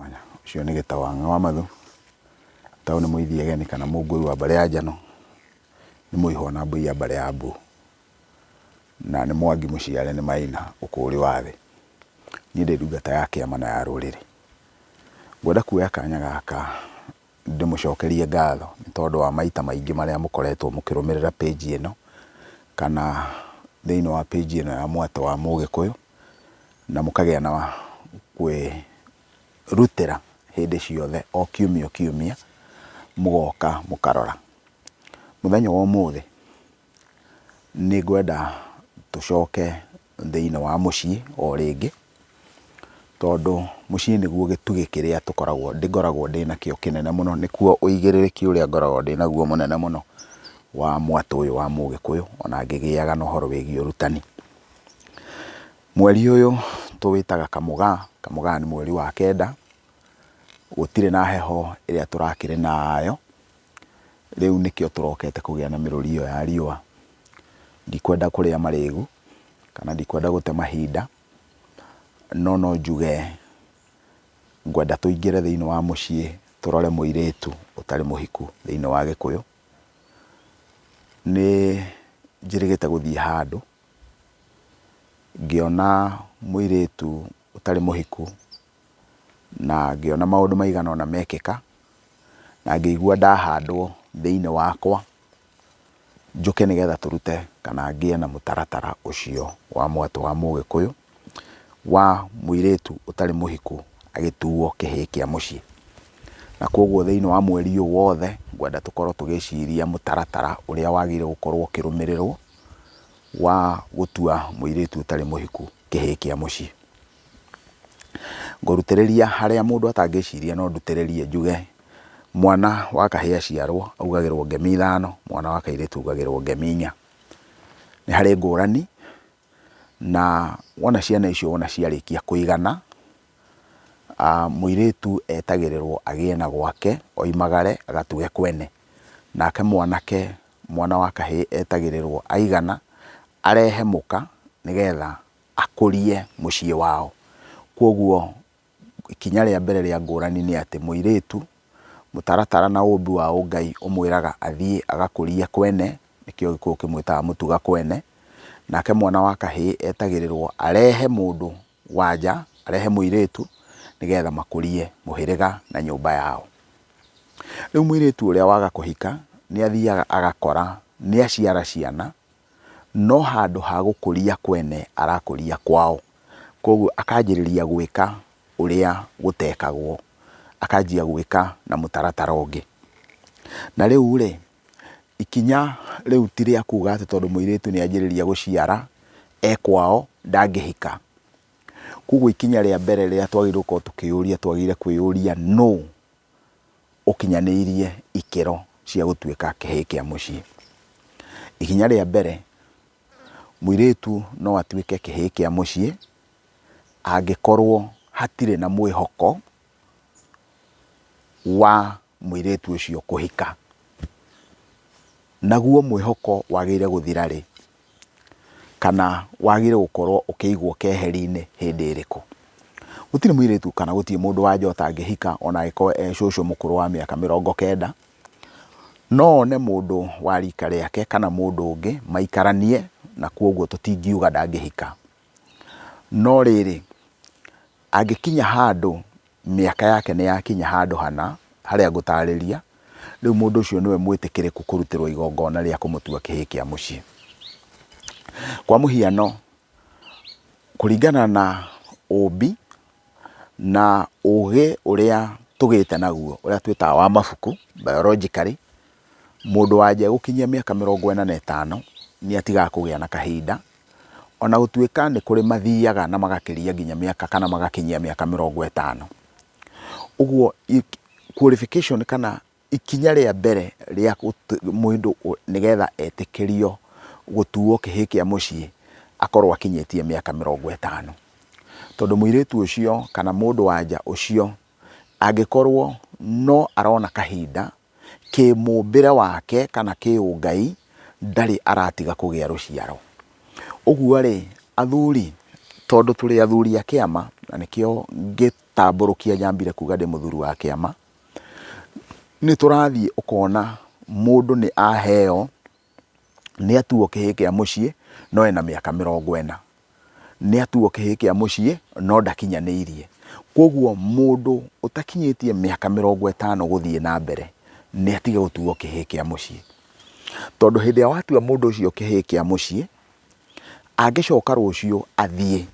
Mwanya ũcio nĩ Gĩtawang'a wa Mathu, Gĩtaũ nĩ Mũithiegeni kana Mũngũi wa mbarĩ ya Njano, nĩ Mũihwa na Mbũi ya mbarĩ ya Mbu, na nĩ Mwangi mũciare nĩ Maina ũkũũri wa thĩ. Niĩ ndĩ ndungata ya kĩama na ya rũrĩrĩ. Ngwenda kuoya kanya gaka ndĩmũcokerie ngatho nĩ tondũ wa maita maingĩ marĩa mũkoretwo mũkĩrũmĩrĩra page ĩno, kana thĩinĩ wa page ĩno ya Mwatũ wa Mũgĩkũyũ, na mũkagĩa na kwĩrutĩra hĩndĩ ciothe o kiumia o kiumia, mũgoka mũkarora. Mũthenya wa ũmũthĩ nĩ ngwenda tũcoke thĩinĩ wa mũciĩ o rĩngĩ, tondũ mũciĩ nĩguo gĩtugĩ kĩrĩa tũkoragwo ngoragwo ndĩnakĩo kĩnene mũno, nĩkuo ũigĩrĩrĩki ũrĩa ngoragwo ndĩnaguo mũnene mũno wa mwatũ ũyũ wa Mũgĩkũyũ, ona ngĩgĩaga na ũhoro wĩgiĩ ũrutani. Mweri ũyũ tũwĩtaga Kamũgaa, Kamũgaa nĩ mweri wa kenda, gũtirĩ na heho ĩrĩa tũrakĩrĩ nayo, rĩu nĩkĩo tũrokete kũgĩa na mĩrũri ĩyo ya riũa. Ndikwenda kũrĩa marĩgu, kana ndikwenda gũte mahinda, no no njuge ngwenda tũingĩre thĩinĩ wa mũciĩ tũrore mũirĩtu ũtarĩ mũhiku thĩinĩ wa Gĩkũyũ. Nĩ njĩrĩgĩte gũthiĩ handũ, ngĩona mũirĩtu ũtarĩ mũhiku, na ngĩona maũndũ maigana ũna mekĩka, na ngĩigua ndahandwo thĩinĩ wakwa, njũke nĩgetha tũrute kana ngĩe na mũtaratara ũcio wa mwatũ wa Mũgĩkũyũ, wa mũirĩtu ũtarĩ mũhiku agĩtuo kĩhĩĩ kĩa mũciĩ. Na koguo thĩinĩ wa mweri ũyũ wothe, ngwenda tũkorwo tũgĩciria mũtaratara ũrĩa wagĩrĩire gũkorwo ũkĩrũmĩrĩrwo wa gũtua mũirĩtu ũtarĩ mũhiku kĩhĩĩ kĩa mũciĩ. Ngũrutĩrĩria harĩa mũndũ atangĩciria no ndutĩrĩrie njuge mwana wa kahĩĩ aciarwo augagĩrwo ngemi ithano, mwana wa kairĩtu augagĩrwo ngemi inya. Nĩ harĩ ngũrani, na wona ciana icio wona ciarĩkia kũigana, mũirĩtu etagĩrĩrwo agĩe na gwake, oimagare agatuge kwene. Nake mwanake, mwana wa kahĩĩ etagĩrĩrwo aigana, arehe mũka nĩgetha akũrie mũciĩ wao. Kwoguo ikinya rĩa mbere rĩa ngũrani nĩ atĩ mũirĩtu, mũtaratara na ũmbi wa ũngai ũmwĩraga athiĩ agakũrie kwene, nĩkĩo Gĩkũyũ kĩmwĩtaga mũtuga kwene. Nake mwana wa kahĩĩ etagĩrĩrwo arehe mũndũ wa nja, arehe mũirĩtu nĩgetha makũrie mũhĩrĩga na nyũmba yao. Rĩu mũirĩtu ũrĩa waga kũhika nĩ athiaga agakora nĩ aciara ciana, no handũ ha gũkũria kwene arakũria kwao. Koguo akanjĩrĩria gwĩka ũrĩa gũtekagwo, akanjia gwĩka na mũtaratara ũngĩ. Na rĩu rĩ, ikinya rĩu ti rĩa kuga atĩ tondũ mũirĩtu nĩ anjĩrĩria gũciara e kwao ndangĩhika. Koguo ikinya rĩa mbere rĩrĩa twagĩrĩirwo gũkorwo tũkĩyũria twagĩrĩire kwĩyũria nũ ũkinyanĩirie ikĩro cia gũtuĩka kĩhĩĩ kĩa mũciĩ. Ikinya rĩa mbere, mũirĩtu no atuĩke kĩhĩĩ kĩa mũciĩ angĩkorwo hatirĩ na mwĩhoko wa mũirĩtu ũcio kũhika. Naguo mwĩhoko wagĩrĩire gũthira rĩ, kana wagĩrĩire gũkorwo ũkĩigwo keheri-inĩ hĩndĩ ĩrĩkũ? Gũtirĩ mũirĩtu kana gũtirĩ mũndũ wa nja ũtangĩhika ona angĩkorwo e cũcũ mũkũrũ wa mĩaka mĩrongo kenda. No one mũndũ wa rika rĩake kana mũndũ ũngĩ maikaranie na kwoguo tũtingiuga ndangĩhika. No rĩrĩ, angĩkinya handũ mĩaka yake nĩ yakinya handũ hana harĩa ngũtarĩria, rĩu mũndũ ũcio nĩwe mwĩtĩkĩrĩku kũrutĩrwo igongona rĩa kũmũtua kĩhĩĩ kĩa mũciĩ. Kwa mũhiano, kũringana na ũmbi na ũgĩ ũrĩa tũgĩte naguo, ũrĩa twĩtaga wa mabuku biologically, mũndũ wa nja gũkinyia mĩaka 45 nĩ atigaga kũgĩa na kahinda, ona gũtuĩka nĩ kũrĩ mathiaga na magakĩria nginya mĩaka kana magakinyia mĩaka 50. Ũguo qualification kana ikinya rĩa mbere rĩa mũndũ nĩgetha etĩkĩrio gũtuo kĩhĩĩ kĩa mũciĩ akorwo akinyĩtie mĩaka 50. Tondũ mũirĩtu ũcio kana mũndũ wa nja ũcio angĩkorwo no arona kahinda kĩmũmbĩre wake kana kĩũngai ndarĩ aratiga kũgĩa rũciaro. Ũguo rĩ, athuri tondũ tũrĩ athuri a kĩama na nĩkĩo Ngĩtambũrũkia nyambire kuga ndĩ mũthuri wa kĩama. Nĩ tũrathiĩ ũkona mũndũ nĩ aheo, nĩ atuo kĩhĩĩ kĩa mũciĩ no ena mĩaka 40. Nĩ atuo kĩhĩĩ kĩa mũciĩ no ndakinyanĩirie. Kwoguo mũndũ ũtakinyĩtie mĩaka 50 gũthiĩ na mbere nĩ atige gũtuo kĩhĩĩ kĩa mũciĩ. Tondũ hĩndĩ ĩrĩa watua mũndũ ũcio kĩhĩĩ kĩa mũciĩ, angĩcoka rũciũ athiĩ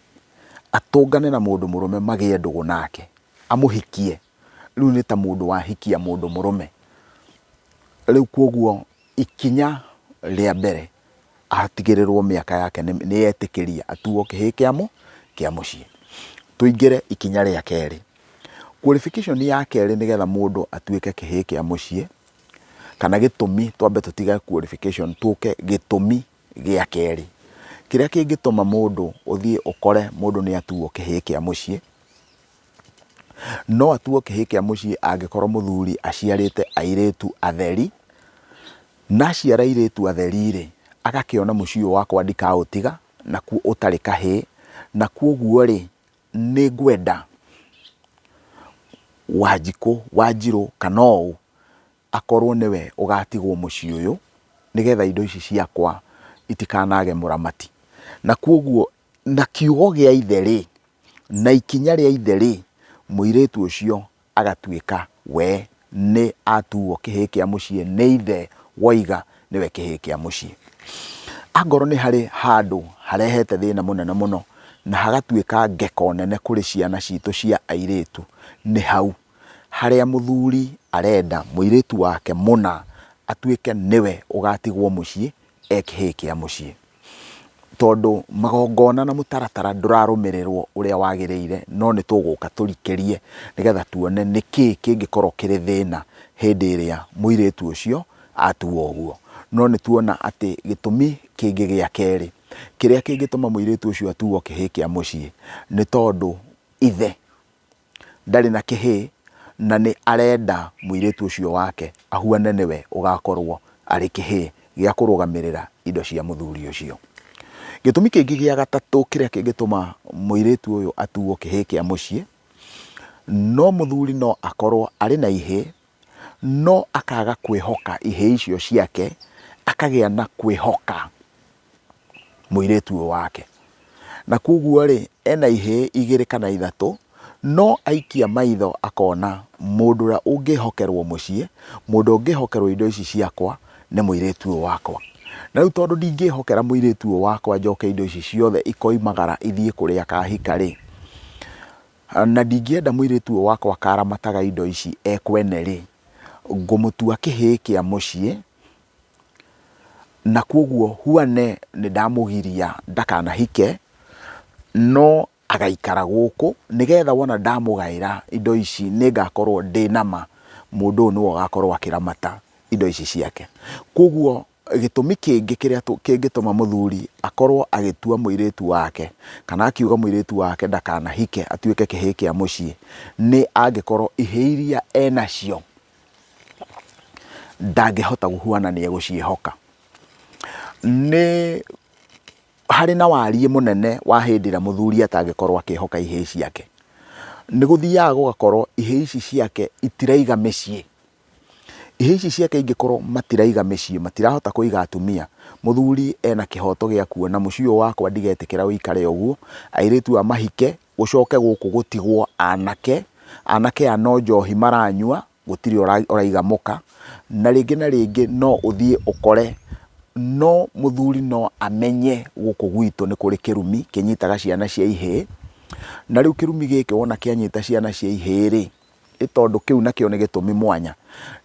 atũngane na mũndũ mũrũme magĩe ndũgũ nake, amũhikie, rĩu nĩ ta mũndũ wahikia mũndũ mũrũme. Rĩu kwoguo ikinya rĩa mbere atigĩrĩrwo mĩaka yake nĩ yetĩkĩria atuo kĩhĩĩ kĩa mũciĩ. Tũingĩre ikinya rĩa kerĩ. Qualification ya kerĩ nĩgetha mũndũ atuĩke kĩhĩĩ kĩa mũciĩ, kana gĩtũmi twambe tũtige qualification tũke gĩtũmi gĩa kerĩ. Kĩrĩa kĩngĩtũma mũndũ ũthiĩ ũkore mũndũ nĩ atuo kĩhĩĩ kĩa mũciĩ, no atuo kĩhĩĩ kĩa mũciĩ angĩkorwo mũthuri aciarĩte airĩtu atheri, na aciara airĩtu atheri rĩ, agakĩona mũciĩ ũyũ wakwa ndikaũtiga na ũtarĩ kahĩĩ, na kwoguo rĩ, nĩ ngwenda Wanjikũ, Wanjirũ kana ũũ akorwo nĩwe ũgatigwo mũciĩ ũyũ, nĩgetha indo ici ciakwa itikanage mũramati. Na kwoguo na kiugo gĩa ithe rĩ, na ikinya rĩa ithe rĩ, mũirĩtu ũcio agatuĩka we nĩ atuo kĩhĩĩ kĩa mũciĩ nĩ ithe woiga nĩwe kĩhĩĩ kĩa mũciĩ. Angorwo nĩ harĩ handũ harehete thĩna mũnene mũno na hagatuĩka ngeko nene kũrĩ ciana citũ cia airĩtu nĩ hau, harĩa mũthuri arenda mũirĩtu wake mũna atuĩke nĩwe ũgatigwo mũciĩ e kĩhĩĩ kĩa mũciĩ. Tondũ magongona na mũtaratara ndũrarũmĩrĩrwo ũrĩa wagĩrĩire, no nĩ tũgũka tũrikĩrie nĩgetha tuone nĩkĩĩ kĩngĩkorwo kĩrĩ thĩna hĩndĩ ĩrĩa mũirĩtu ũcio atuo ũguo. No nĩ tuona atĩ gĩtũmi kĩngĩ gĩa kerĩ kĩrĩa kĩngĩtũma mũirĩtu ũcio atuo kĩhĩĩ kĩa mũciĩ nĩ tondũ ithe ndarĩ na kĩhĩĩ na nĩ arenda mũirĩtu ũcio wake ahuane nĩwe ũgakorwo arĩ kĩhĩĩ gĩa kũrũgamĩrĩra indo cia mũthuri ũcio. Gĩtũmi kĩngĩ gĩa gatatũ kĩrĩa kĩngĩtũma mũirĩtu ũyũ atuo kĩhĩĩ kĩa mũciĩ, no mũthuri no akorwo arĩ na ihĩĩ no akaga kwĩhoka ihĩĩ icio ciake, akagĩa na kwĩhoka mũirĩtu ũyũ wake. Na koguo rĩ, ena ihĩĩ igĩrĩ kana ithatũ, no aikia maitho akona mũndũ ũrĩa ũngĩhokerwo mũciĩ, mũndũ ũngĩhokerwo indo ici ciakwa nĩ mũirĩtu ũyũ wakwa. Na rĩu tondũ ndingĩhokera mũirĩtu ũyũ wakwa njoke indo ici ciothe ikoimagara ithiĩ kũrĩa akahika rĩ, na ndingĩenda mũirĩtu ũyũ wakwa akaramataga indo ici e kwene rĩ, ngũmũtua kĩhĩĩ kĩa mũciĩ, na kwoguo huane nĩ ndamũgiria ndakanahike, no agaikara gũkũ nĩgetha wona ndamũgaĩra indo ici nĩngakorwo ndĩna ma mũndũ ũyũ nĩwe ũgakorwo akĩramata indo ici ciake. Kwoguo gĩtũmi kĩngĩ kĩrĩa kĩngĩtũma mũthuri akorwo agĩtua mũirĩtu wake kana akiuga mũirĩtu wake ndakanahike atuĩke kĩhĩĩ kĩa mũciĩ, nĩ angĩkorwo ihĩĩ iria enacio ndangĩhota gũhuana nĩ egũciĩhoka. Nĩ harĩ na wariĩ mũnene wa hĩndĩ ĩrĩa mũthuri atangĩkorwo akĩhoka ihĩĩ ciake. Nĩ gũthiaga gũgakorwo ihĩĩ ici ciake itiraiga mĩciĩ. Ihĩĩ ici ciake ingĩkorwo matiraiga mĩciĩ, matirahota kũiga atumia, mũthuri ena kĩhoto gĩa kuona mũciĩ ũyũ wakwa ndigetĩkĩra ũikare ũguo, airĩtu aya mahike, gũcoke gũkũ gũtigwo anake, anake aya no njohi maranyua, gũtirĩ ũraiga mũka, na rĩngĩ na rĩngĩ no ũthiĩ ũkore no mũthuri no amenye gũkũ gwitũ nĩ kũrĩ kĩrumi kĩnyitaga ciana cia ihĩĩ, na rĩu kĩrumi gĩkĩ wona kĩanyita ciana cia ihĩĩ rĩ, ĩ tondũ kĩu nakĩo nĩ gĩtũmi mwanya,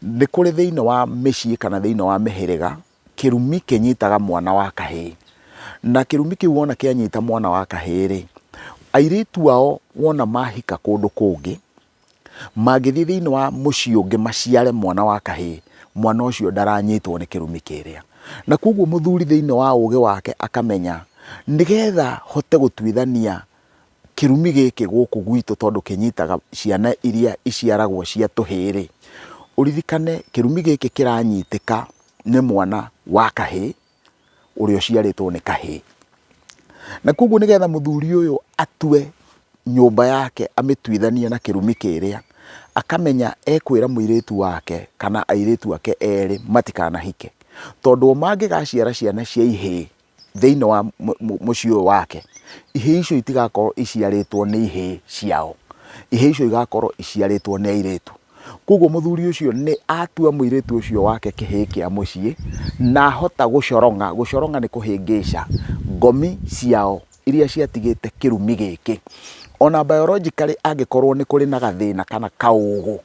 nĩ kũrĩ thĩinĩ wa mĩciĩ kana thĩinĩ wa mĩhĩrĩga, kĩrumi kĩnyitaga mwana wa kahĩĩ. Na kĩrumi kĩu wona kĩanyita mwana wa kahĩĩ rĩ, airĩtu ao wona mahika kũndũ kũngĩ, mangĩthiĩ thĩinĩ wa mũciĩ ũngĩ maciare mwana wa kahĩĩ, mwana ũcio ndaranyitwo nĩ kĩrumi kĩrĩa. Na koguo mũthuri thĩinĩ wa ũgĩ wake akamenya nĩgetha hote gũtuithania kĩrumi gĩkĩ gũkũ gwitũ tondũ kĩnyitaga ciana iria iciaragwo cia tũhĩĩ rĩ, ũririkane kĩrumi gĩkĩ kĩranyitĩka nĩ mwana wa kahĩĩ ũrĩa ũciarĩtwo nĩ kahĩĩ. Na koguo nĩgetha mũthuri ũyũ atue nyũmba yake amĩtuithanie na kĩrumi kĩrĩa, akamenya ekwĩra mũirĩtu wake kana airĩtu ake erĩ matikanahike. Tondũ o mangĩgaciara ciana cia ihĩĩ thĩinĩ wa mũciĩ ũyũ wake, ihĩĩ icio itigakorwo iciarĩtwo nĩ ihĩĩ ciao, ihĩĩ icio igakorwo iciarĩtwo nĩ airĩtu. Koguo mũthuri ũcio nĩ atua mũirĩtu ũcio wake kĩhĩĩ kĩa mũciĩ, na ahota gũcoronga, gũcoronga nĩ kũhĩngĩca ngomi ciao iria ciatigĩte kĩrumi gĩkĩ. Ona biologically angĩkorwo nĩ kũrĩ na gathĩna kana kaũgũ,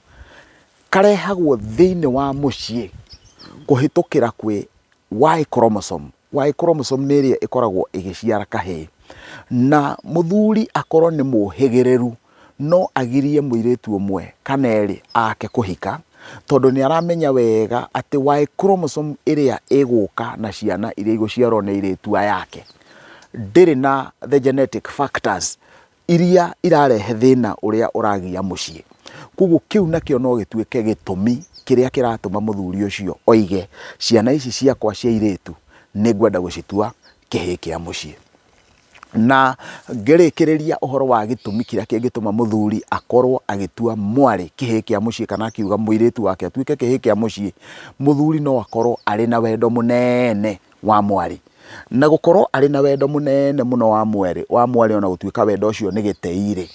karehagwo thĩinĩ wa mũciĩ kũhĩtũkĩra kwĩ Y chromosome. Y chromosome nĩ ĩrĩa ĩkoragwo ĩgĩciara kahĩĩ. Na mũthuri akorwo nĩ mũhĩgĩrĩru, no agirie mũirĩtu ũmwe kana erĩ ake kũhika, tondũ nĩ aramenya wega atĩ Y chromosome ĩrĩa ĩgũka na ciana iria igũciarwo nĩ airĩtu aya ake, ndĩrĩ na the genetic factors iria irarehe thĩna ũrĩa ũragia mũciĩ. Koguo kĩu nakĩo no gĩtuĩke gĩtũmi kĩrĩa kĩratũma mũthuri ũcio oige ciana ici ciakwa cia airĩtu nĩ ngwenda gũcitua kĩhĩĩ kĩa mũciĩ. Na ngĩrĩkĩrĩria ũhoro wa gĩtũmi kĩrĩa kĩngĩtũma mũthuri akorwo agĩtua mwarĩ kĩhĩĩ kĩa mũciĩ kana akiuga mũirĩtu wake atuĩke kĩhĩĩ kĩa mũciĩ, mũthuri no akorwo arĩ na wendo mũnene wa mwarĩ. Na gũkorwo arĩ na wendo mũnene mũno wa mwarĩ, wa mwarĩ ona gũtuĩka wendo ũcio nĩ gĩtĩi-rĩ,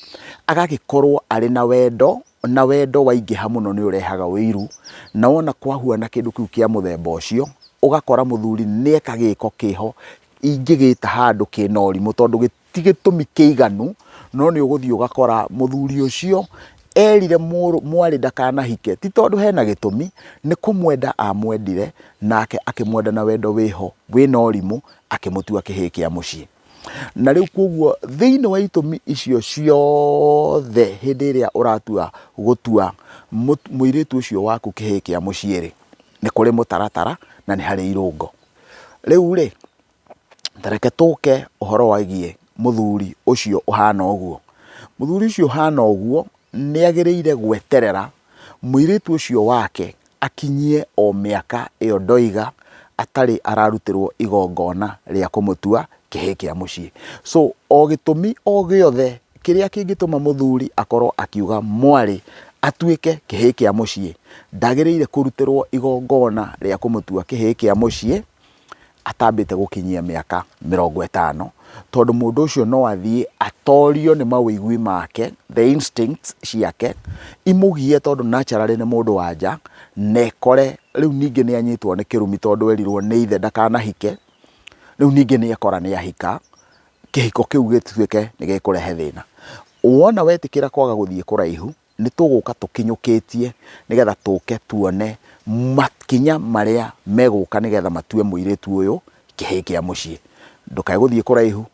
agagĩkorwo arĩ na wendo, na wendo waingĩha mũno nĩ ũrehaga ũiru, na wona kwahuana kĩndũ kĩu kĩa mũthemba ũcio, ũgakora mũthuri nĩ eka gĩko kĩho, ingĩgĩta handũ kĩna ũrimũ tondũ ti gĩtũmi kĩiganu, no nĩ ũgũthiĩ ũgakora mũthuri ũcio erire mwarĩ ndakanahike, ti tondũ hena gĩtũmi, nĩ kũmwenda amwendire, nake akĩmwenda na wendo wĩho, wĩna ũrimũ, akĩmũtua kĩhĩĩ kĩa mũciĩ. Na rĩu koguo thĩinĩ wa itũmi icio ciothe hĩndĩ ĩrĩa ũratua gũtua mũirĩtu ũcio waku kĩhĩĩ kĩa mũciĩ rĩ, nĩ kũrĩ mũtaratara na nĩ harĩ irũngo. Rĩu rĩ, Ta reke tũke ũhoro wĩgiĩ mũthuri ũcio ũhana ũguo. Mũthuri ũcio ũhana ũguo nĩ agĩrĩire gweterera mũirĩtu ũcio wake akinyie o mĩaka ĩyo ndoiga atarĩ ararutĩrwo igongona rĩa kũmũtua kĩhĩĩ kĩa mũciĩ. So o gĩtũmi o gĩothe kĩrĩa kĩngĩtũma mũthuri akorwo akiuga mwarĩ atuĩke kĩhĩĩ kĩa mũciĩ, ndagĩrĩire kũrutĩrwo igongona rĩa kũmũtua kĩhĩĩ kĩa mũciĩ atambĩte gũkinyia mĩaka 50, tondũ mũndũ ũcio no athiĩ atorio nĩ mawĩigwi make, the instincts ciake, imũgie tondũ naturally nĩ mũndũ wa nja, na ekore rĩu ningĩ nĩ anyitwo nĩ kĩrumi tondũ erirwo nĩ ithe ndakanahike, rĩu ningĩ nĩ ekora nĩ ahika, kĩhiko kĩu gĩtuĩke nĩ gĩkũrehe thĩna. Wona wetĩkĩra kwaga gũthiĩ kũraihu, nĩ tũgũka tũkinyũkĩtie nĩgetha tũke tuone makinya marĩa megũka nĩgetha matue mũirĩtu ũyũ kĩhĩĩ kĩa mũciĩ. Ndũkae gũthiĩ kũraihu,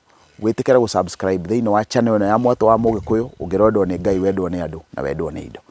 wĩtĩkĩre gũ subscribe thĩinĩ wa channel ĩno ya Mwatũ wa Mũgĩkũyũ, ũngĩrwendwo nĩ Ngai, wendwo nĩ andũ na wendwo nĩ indo.